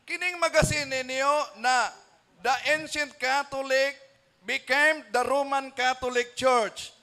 Kining magazine ninyo na "The Ancient Catholic Became the Roman Catholic Church."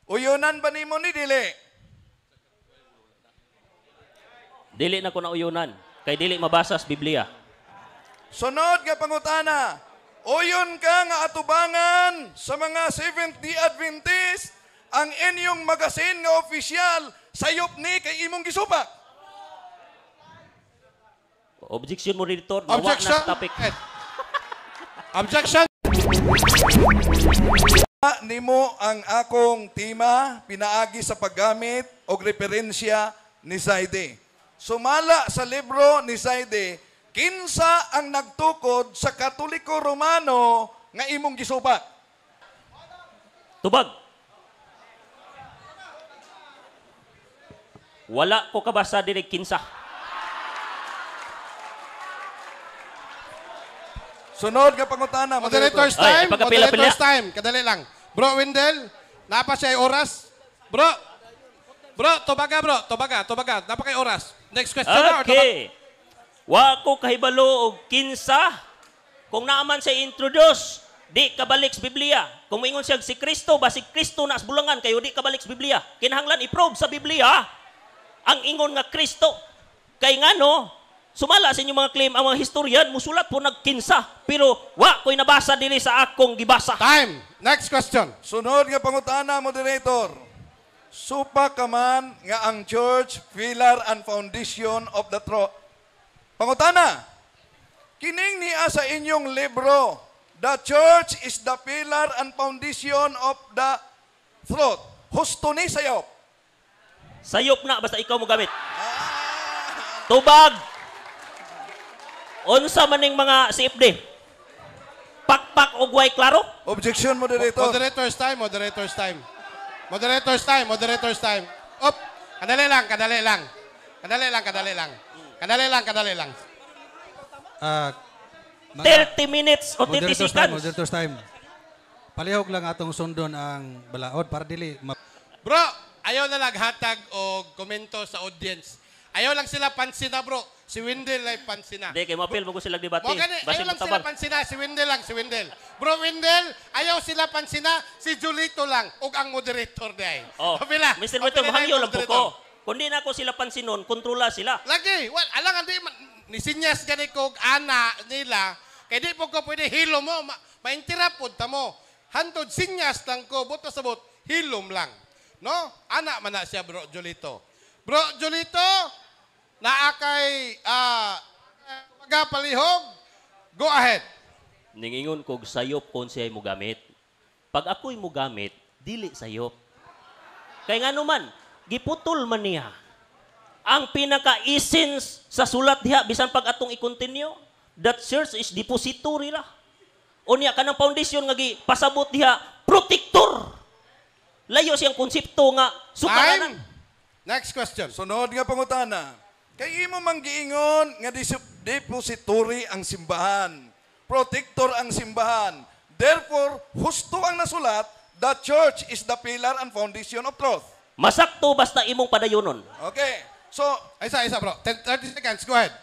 Uyunan ba nimo ni, dili? Dili na ko na uyunan kay dili mabasa sa Biblia. Sunod nga pangutana, uyon ka nga atubangan sa mga Seventh-day Adventist ang inyong magazine nga opisyal, sayop ni kay imong gisupak? Objection, moderator, nawa na Objection. sa topic. Objection. Nimo ang akong tema pinaagi sa paggamit og referensya ni Zaide. Sumala sa libro ni Zaide, kinsa ang nagtukod sa Katoliko Romano nga imong gisupak? Tubag. Wala ko kabasa diri kinsa. Sunod nga pangutana, Moderator's Ay, time. ipagkapila-pila. Moderator's time. Kadali lang. Bro Wendell, napa siya oras. Bro. Bro, tubaga bro. Tubaga, tubaga. Napa kay oras. Next question na or tubag? Okay. Wa ko kahibalo og kinsa. Kung naaman siya introduce, di kabalik sa Biblia. Kung moingon siya si Kristo, basig Kristo na sa bulangan kayo di kabalik sa Biblia. Kinahanglan i-prove sa Biblia ang ingon nga Kristo. Kay ngano, sumala sa inyong mga claim ang mga historian musulat po nagkinsa, pero wa ko'y nabasa diri sa akong gibasa. Time. Next question. Sunod nga pangutana, moderator. Supa ka man nga ang church, pillar and foundation of the truth. Pangutana, kining niya sa inyong libro, "The Church is the Pillar and Foundation of the Truth." Husto ni, sayop? Sayop na basta ikaw mo gamit. Tubag. Unsa maning mga CFD? Pakpak og way klaro? Objection, moderator. Moderator's time, moderator's time. Moderator's time, moderator's time. Op, kadali lang, kadali lang. Kadali lang, kadali lang. Kadali lang, kadali lang. 30 minutes o 30 Moderator's time, seconds. Moderator's time. Palihog lang atong sundon ang balaod para dili Bro, ayaw na lang hatag og komento sa audience. Ayaw lang sila pansina, bro. Si Wendell ay pansina. Di kay mapil mo ko sila debate. Mo gani, Basig ayaw lang sila mutabang. pansina, si Wendell lang, si Wendell. Bro Wendell, ayaw sila pansina, si Julito lang ug ang moderator day. Oh. Apila, Mr. Moderator, apila na mahangyo yung lang po moderator. ko. Kung di na ako sila pansinon, kontrola sila. Lagi, well, alang andi ni sinyas gani kog ana nila, kay di po ko pwede hilom mo, ma-interrupt pod ta mo. Hantod sinyas lang ko, buto sa bot, hilom lang. No? Ana man na siya, Bro Julito. Bro Julito, naa kay palihog, go ahead. Ningingon kog sayop kon siya mo gamit. Pag ako'y mo gamit, dili sayop. Kay ngano man, giputol man niya ang pinaka-essence sa sulat diha, bisan pag atong i-continue, that church is depository ra. Unya kanang foundation nga gipasabot diha, protector. Layo siyang konsepto nga sukaranan. Time. Next question. Sunod nga pangutana. Kay imo mang giingon nga depository ang simbahan. Protector ang simbahan. Therefore, husto ang nasulat, the church is the pillar and foundation of truth. Masakto basta imong padayonon. Okay. So, Isa, isa bro. 10, 30 seconds, go ahead.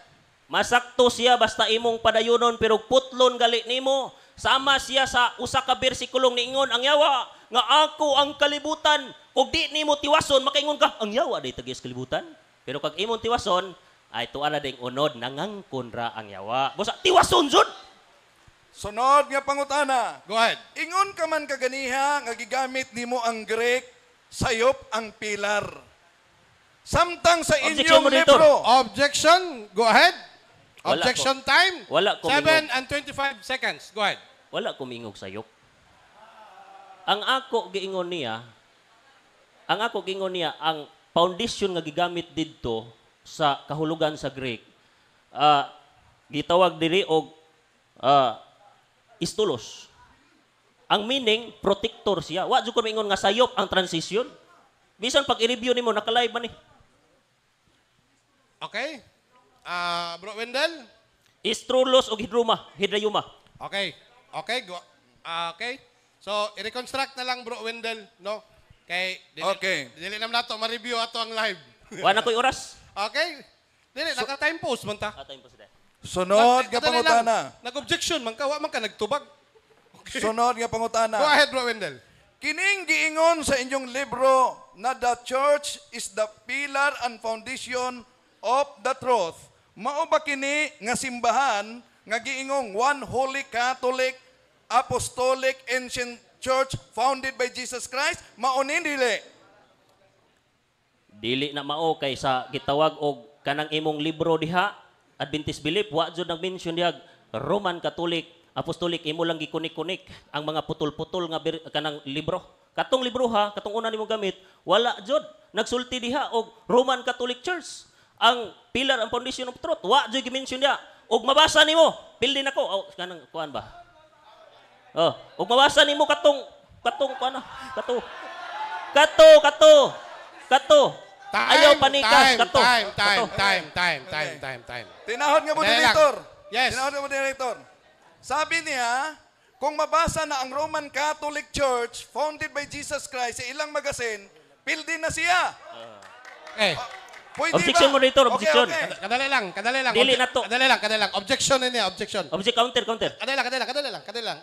Masakto siya basta imong padayonon, pero putlon gali nimo. Sama siya sa usa ka bersikulong niingon ang yawa nga ako ang kalibutan. Kung di nimo tiwason, makaingon ka, ang yawa day tagis kalibutan. Pero kag imong tiwason, ay tuwa na ding unod, nangangkon ra ang yawa. Busa, tiwason jud! Sunod nga pangutana. Go ahead. Ingon ka man kaganiha nga gigamit nimo ang Greek, sayop ang pilar. Samtang sa Objection, inyong moderator. libro, Objection, go ahead. Wala Objection time. Wala ko 7 and 25 seconds. Go ahead. Wala kumingog sayop. Ang ako giingon niya, ang ako giingon niya, ang foundation nga gigamit didto sa kahulugan sa Greek, gitawag diri og istulos. Ang meaning, protector siya. Wa jud ko maingon nga sayop ang transition. Bisan pag i-review nimo naka-live man ni. Okay. Bro Wendell? Istrulos og hidruma, hidrayuma. Okay. Okay, go. Okay. So, i-reconstruct na lang, Bro Wendell, no? Kay dili, Okay. dili naman nato ma-review ato ang live. Wa na ko'y oras. Okay? Dili naka-time post man ta. Atay po sila. Sunod nga Kadali lang. pangutana. Nag-objection man ka, wa man ka nagtubag. Okay. Sunod nga pangutana. Go ahead, Bro Wendell. Kining giingon sa inyong libro na the church is the pillar and foundation of the truth. Mao ba kini nga simbahan nga giingong one holy Catholic Apostolic Ancient Church founded by Jesus Christ? Mao ni dili? Dili na mao kay sa gitawag og kanang imong libro diha, Adventist Belief, wa jud nag-mention diha Roman Catholic Apostolic. Imo lang gikunik-kunik ang mga putol-putol nga kanang libro. Katong libro ha, katong una nimo gamit, wala jud nagsulti diha og Roman Catholic Church ang pillar and foundation of truth. Wa jud gi-mention diha. Og mabasa nimo, pildi nako, oh, kanang kuan ba? Oh, og mabasa nimo katong katong kuan na, kato. Kato, kato. Kato. Time, Ayaw panikas, time, kato. time, time, Kato. time, time, time, time, time. Tinahod nga Dali lang. moderator. Yes. Tinahod nga moderator. Sabi niya, kung mabasa na ang Roman Catholic Church founded by Jesus Christ sa ilang magasin, pildi na siya. Okay. Pwede Objection, ba? moderator, Okay, objection. okay. Kadali lang, kadali lang. Dili na to. Kadali lang, kadali lang. Objection na niya, objection. Object, counter, counter. Kadali lang, kadali lang, kadali lang, kadali lang.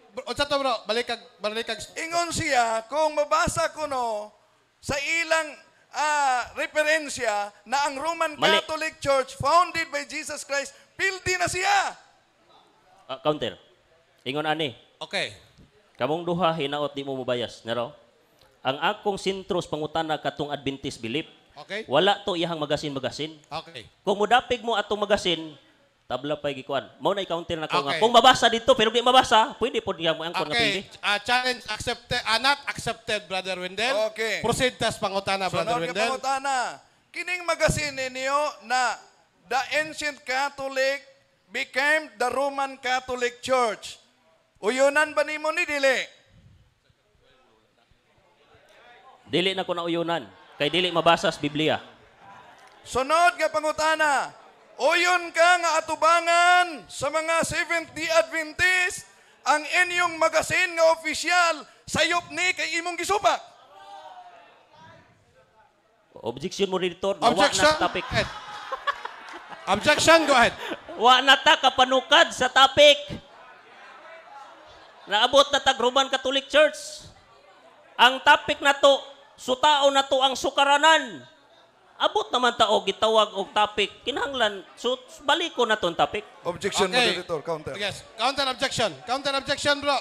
Bro, unsa to, bro? Balikag, balikag. Ingon siya, kung mabasa ko no, sa ilang referensya na ang Roman Mali. Catholic Church founded by Jesus Christ, pildi na siya. Ah, counter. Ingon ani, Okay. kamong duha hinaot di mo mobayas, nero. Ang akong sentro sa pangutana katong Adventist Belief. Okay. Wala to iyahang magasin-magasin. Okay. Kung modapig mo atong magasin, tabla pa'y gikuan. Mao na i-counter na ko nga. Okay. Kung mabasa dito pero di mabasa, pwede pod niya mo angkon nga Okay. pildi. Challenge accepted, not accepted, Brother Wendell. Okay. Proceed tas pangutana, Brother Sunod nga Wendell. pangutana. Kining magasin ninyo na the ancient Catholic became the Roman Catholic Church. Uyunan ba nimo ni dili? Dili na ko na uyunan kay dili mabasa sa Biblia. Sunod nga pangutana. Uyon ka nga atubangan sa mga Seventh-day Adventist ang inyong magasin nga opisyal sayop ni kay imong gisupak. Objection, moderator, na wa na Objection. sa topic. Ahead. Objection, go ahead. Wa na ta kapanukad sa topic. Naabot na tag Roman Catholic Church. Ang topic na to, sutao na to ang sukaranan. Abot naman ta og gitawag og topic. Kinahanglan, so baliko na tong topic. Objection, Okay. moderator. Counter. Yes, counter objection. Counter objection, bro.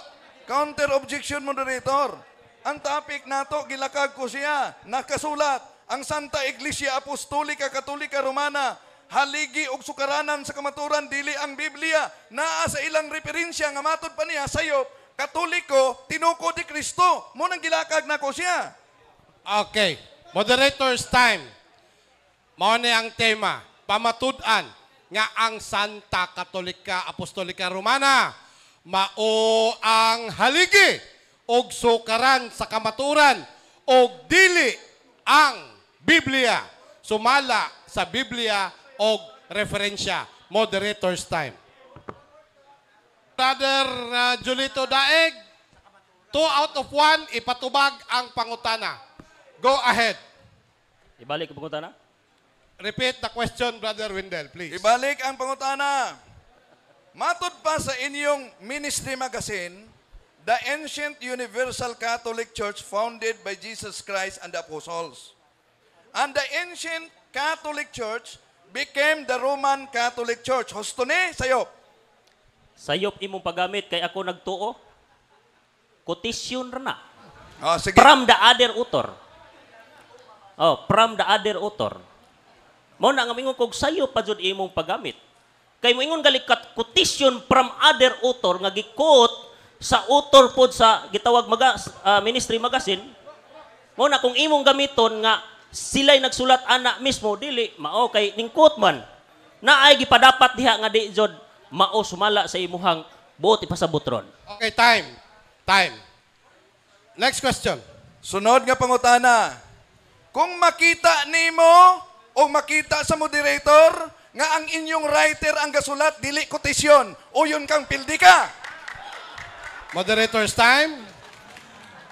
Counter objection, moderator. Ang topic nato, gilakag ko siya, nakasulat, ang Santa Iglesia Apostolika Katolika Romana, haligi og sukaranan sa kamaturan, dili ang Biblia, naa sa ilang referensya nga matod pa niya sayop, Katoliko, tinukod ni Kristo. Mo nang gilakag nako siya. Okay. Moderator's time. Mao ni ang tema, pamatud-an nga ang Santa Katolika Apostolika Romana mao ang haligi og sukaran sa kamaturan og dili ang Biblia, sumala sa Biblia og referensya. Moderator's time. Brother Julito Daeg, 2 out of 1, ipatubag ang pangutana. Go ahead. Ibalik ang pangutana. Repeat the question, Brother Wendell, please. Ibalik ang pangutana. Matod pa sa inyong ministry magazine, the ancient Universal Catholic Church founded by Jesus Christ and the Apostles. And the ancient Catholic Church became the Roman Catholic Church. Husto ni, sayop. Sayop imong paggamit kay ako nagtuo. Quotation ra na. Ah, sige. From the other author. Oh, from the other author. Mao na nga mingon kog sayop pa jud imong paggamit. Kay moingon gali kat quotation from other author nga gi-quote sa author pod sa gitawag ministry magazine. Mao na kung imong gamiton nga sila'y nagsulat ana mismo, dili mao kay ning quote man. Naay gipadapat diha nga di jud mao sumala sa imuhang buot ipasabot ron. Okay, time. Time. Next question. Sunod nga pangutana. Kung makita nimo o makita sa moderator nga ang inyong writer ang gasulat dili quotation, uyon kang pildi ka. Moderator's time.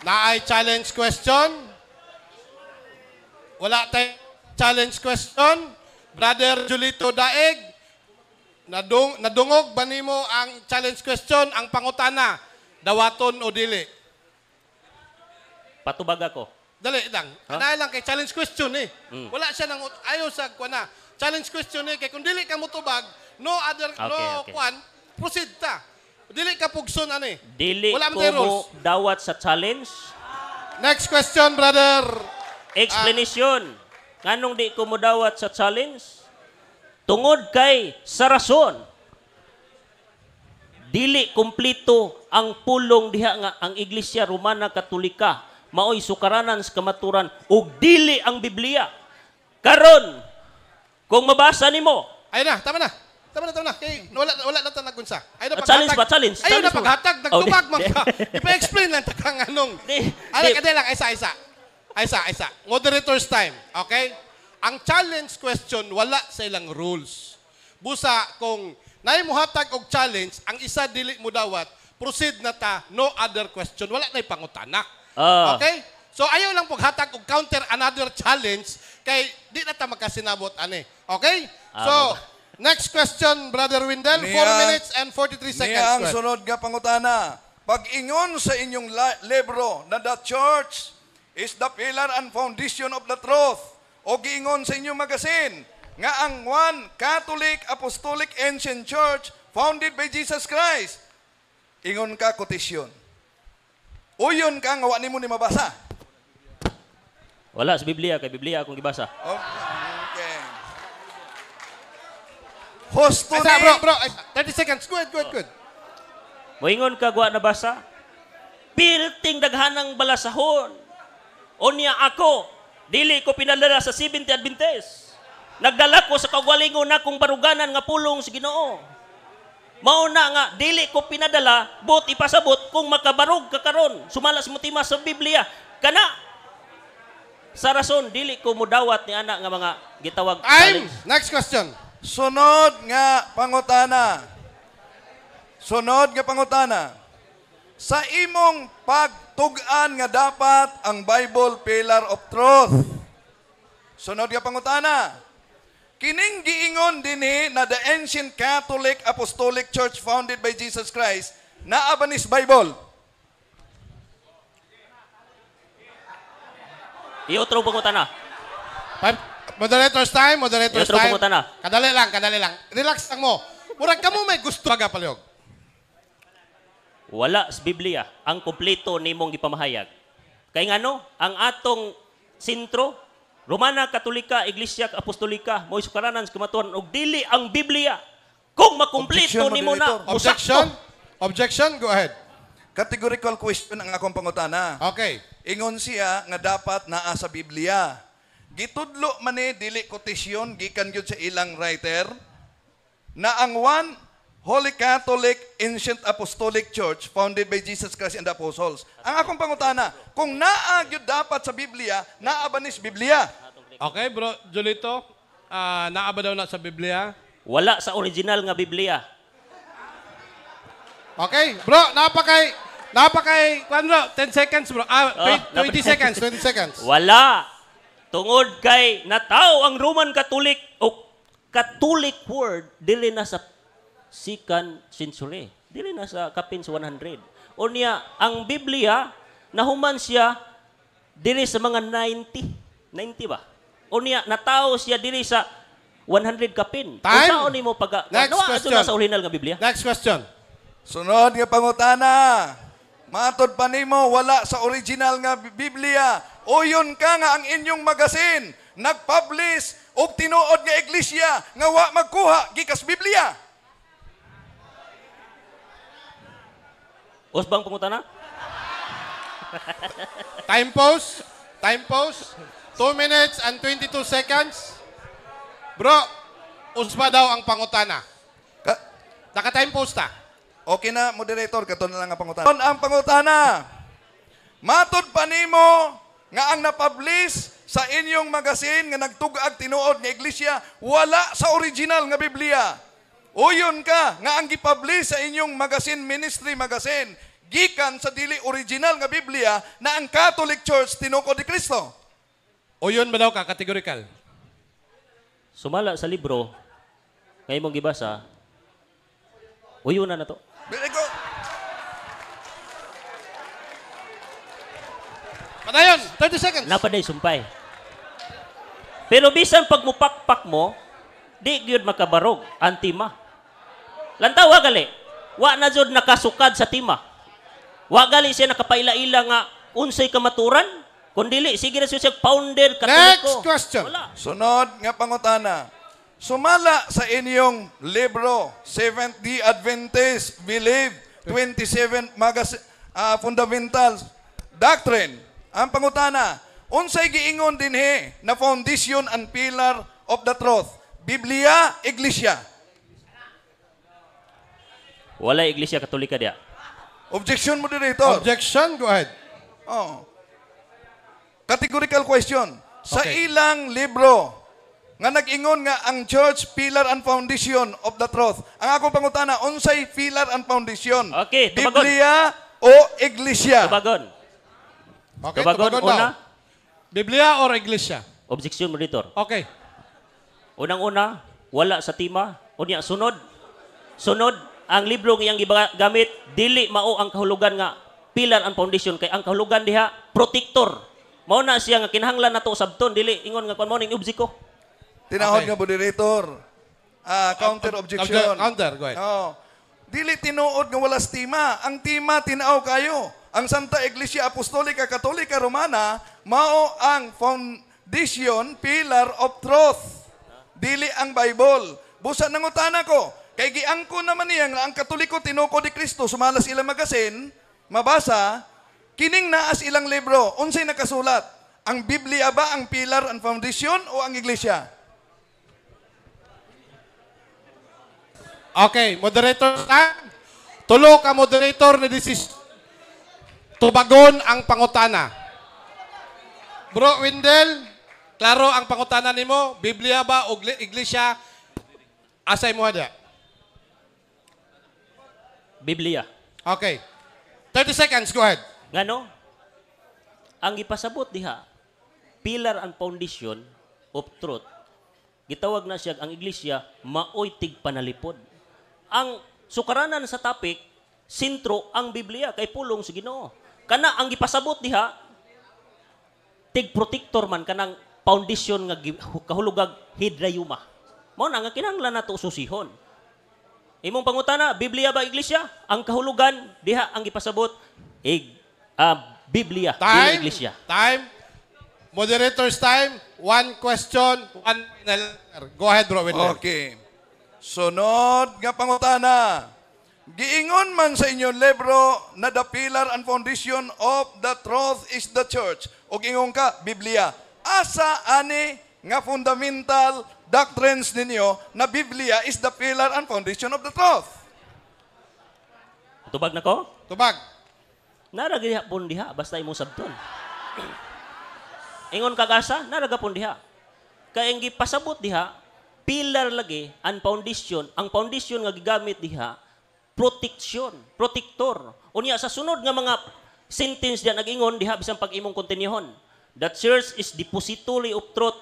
Naay challenge question. Wala tayong challenge question. Brother Julito Daeg, Nadungog ba nimo ang challenge question, ang pangutana, dawaton o dili? Patubag ako. Dali lang. Ha? Ana lang kay challenge question eh. Wala siya nang ayo sa kuan na. Challenge question eh kay kung dili ka motubag, no other no kuan, proceed ta. Dili ka pugson ani. Dili Wala man ko tayo mo rules. dawat sa challenge. Next question, brother. Explanation. Nganong di ko mo dawat sa challenge? Tungod kay sa rason, dili kumplito ang pulong diha nga ang Iglesia Romana Katolika maoy sukaranan sa kamaturan ug dili ang Biblia. Karon, kung mabasa nimo, Ayun na, tama na. Tama na, tama na. Kay wala na ta nagunsa. Ayun na Ah, challenge paghatag. ba? Challenge. Ayun na Challenge mo. paghatag, Oh, nagtubag man ka. Ipa-explain lang ta kang anong. Di, Ay, di. kadali lang, isa, isa. Isa, isa. Moderator's time, okay? Ang challenge question, wala sa ilang rules. Busa, kung naay muhatag og challenge, ang isa dili mo dawat, proceed na ta, no other question. Wala na'y pangutana. Okay? So ayaw lang paghatag og counter another challenge kay di na ta magkasinabot ani. Okay? So, next question, Brother Windel. 4 minutes and 43 seconds. Niya ang Go ahead. sunod nga pangutana. Pag-ingon sa inyong libro na the church is the pillar and foundation of the truth, o giingon sa inyong magasin nga ang one Catholic Apostolic Ancient Church founded by Jesus Christ. Ingon ka kotisyon. Uyon ka nga wa nimo ni mabasa. Wala sa Biblia, kay Biblia akong gibasa. Okay. Hosto Ay, sa, ni bro, bro, ay, 30 seconds. Go ahead, go ahead, go ahead. Moingon ka wa nabasa? Pilting daghanang balasahon. Unya ako, dili ko pinadala sa 70 Adventist. Nagdala ko sa kaugalingon nakong baruganan nga pulong sa Ginoo. Mao na nga dili ko pinadala, but ipasabot kung makabarog ka karon. Sumala sa motima sa Biblia. Kana sa rason dili ko mudawat ni ana nga mga gitawag Time. challenge. Next question. Sunod nga pangutana. Sunod nga pangutana. Sa imong pagtug-an nga dapat ang Bible pillar of truth. Sunod nga pangutana. Kining giingon dinhi na the ancient Catholic Apostolic Church founded by Jesus Christ naa ba nis Bible? Iotro pangutana. Five, moderator's time, moderator's Iotro time. pangutana. Kadali lang, kadali lang. Relax lang mo. Murag kamo may gusto aga palihog. Wala sa Biblia ang kompleto nimong gipamahayag. Kay ngano, ang atong sentro, Romana Katolika, Iglesia Apostolika, mo'y sukaranan sa kamatuoran og dili ang Biblia. Kung makumpleto Objection, nimo na, moderator. Objection? musakto. Objection, go ahead. Categorical question ang akong pangutana. Okay. Ingon siya nga dapat naa sa Biblia. Gitudlo man ni dili quotation gikan gyud sa ilang writer na ang one Holy Catholic Ancient Apostolic Church founded by Jesus Christ and the Apostles. Ang akong pangutana, kung naa gyud dapat sa Biblia, naa ba nis Biblia? Okay, bro, Julito, naa ba daw na sa Biblia? Wala sa original nga Biblia. Okay, bro, napakay, kwan bro, 10 seconds bro. 20 seconds, 20 seconds. Wala. Tungod kay nataw ang Roman Catholic o Catholic word dili na sa second century. Dili na sa kapin sa 100. Unya, ang Biblia nahuman siya dili sa mga 90. 90 ba? Unya, nataw siya dili sa 100 kapin. Time. Unsaon nimo pagka Next Nawa, adto question. na sa original nga Biblia? Next question. Sunod nga pangutana. Matod pa nimo wala sa original nga Biblia. Uyon ka nga ang inyong magasin nagpublish og tinuod nga iglesia nga wa magkuha gikas Biblia. Usbang pangutana? Time pause. Time pause. 2 minutes and 22 seconds. Bro, usba daw ang pangutana. Naka-time pause ta. Okay na, moderator, kato na lang ang pangutana. Ang pangutana. Matod pa nimo nga ang napublish sa inyong magasin nga nagtug-ag tinuod nga iglesia wala sa original nga Biblia. Uyon ka nga ang gipublish sa inyong magasin, ministry magazine, gikan sa dili original nga Biblia na ang Catholic Church tinukod ni Kristo. Uyon ba daw ka, categorical? Sumala sa libro, ngay mong gibasa, Uyo na na to. Very good. Padayon, 30 seconds. Napaday sumpay. Pero bisan pag mupakpak mo, di gyud makabarog ang tima. Lantawa gali. Wa na jud nakasukad sa tima. Wa gali siya nakapaila-ila nga unsay kamaturan. Kung dili, sige na siya founder Katoliko. Next question. Wala. Sunod nga pangutana. Sumala sa inyong libro, Seventh-day Adventist Believe, 27 Fundamentals Doctrine. Ang pangutana, unsay giingon dinhi na foundation and pillar of the truth? Biblia, Iglesia. Wala Iglesia Katolika diya. Objection, moderator. Objection, go ahead. Oh. Categorical question. Sa Okay. ilang libro nga nag-ingon nga ang church pillar and foundation of the truth. Ang akong pangutana, unsay pillar and foundation? Okay, tubagon. Biblia o Iglesia? Tubagon. Okay, Tubagon, tubagon una. daw. Biblia or Iglesia? Objection, moderator. Okay. Unang-una, wala sa tima. Unya, sunod. Sunod, ang libro nga iyang gigamit, dili mao ang kahulugan nga pillar and foundation. Kay ang kahulugan diha, protector. Mao na siya nga kinahanglan nato sabton, dili ingon nga kuan mao ning obsiko. Tinahod Okay. nga moderator. Counter objection. Counter, go ahead. Oh. Dili tinuod nga wala sa tima. Ang tima tinaw kayo. Ang Santa Iglesia Apostolika Katolika Romana mao ang foundation pillar of truth. Dili ang Bible. Busa nangutana ko, kay giangko naman niya nga ang Katoliko tinuko di Kristo sumala sa ilang magasin, mabasa kining naas ilang libro, unsay nakasulat? Ang Biblia ba ang pillar and foundation o ang Iglesia? Okay, moderator time. Tulo ka moderator na desis. Tubagon ang pangutana. Bro Wendell, klaro ang pangutana nimo, Biblia ba o Iglesia? Asay mo ada. Biblia. Okay. 30 seconds, go ahead. Ngano? Ang gipasabot diha, pillar and foundation of truth. Gitawag na siya ang iglesia maoy tigpanalipod. Ang sukaranan sa topic, sentro ang Biblia kay pulong sa Ginoo. Kana ang gipasabot diha, tig-protector man kanang foundation nga kahulugag hidrayuma. Mao na nga kinahanglan nato susihon. Imong pangutana, Biblia ba iglesia? Ang kahulugan diha ang gipasabot Biblia, dili Time. iglesia. Time. Moderator's time. One question, one final. Go ahead, Bro Wendell. Okay. Sunod nga pangutana. Giingon man sa inyong libro na the pillar and foundation of the truth is the church. O giingon ka, Biblia. Asa ani nga fundamental doctrines ninyo na Biblia is the pillar and foundation of the truth? Tubag na ko? Tubag. Nara gihapon diha basta imong sabton. Ingon kagasa, nara gapon diha. Kay ang gipasabot diha, pillar lagi ang foundation, ang foundation nga gigamit diha, protection, protector. Unya sa sunod nga mga sentence diha nag-ingon diha bisan pag imong kontinyuhon. The church is depository of truth.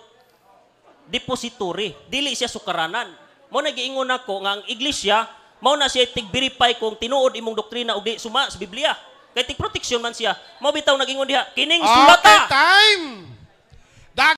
Depository, dili siya sukaranan. Mao na giingon nako nga ang iglesia mao na siya tig-verify kung tinuod imong doktrina og di suma sa Biblia. Kay tig protection man siya. Mao bitaw nag-ingon diha kining Okay, sulata. time. Dag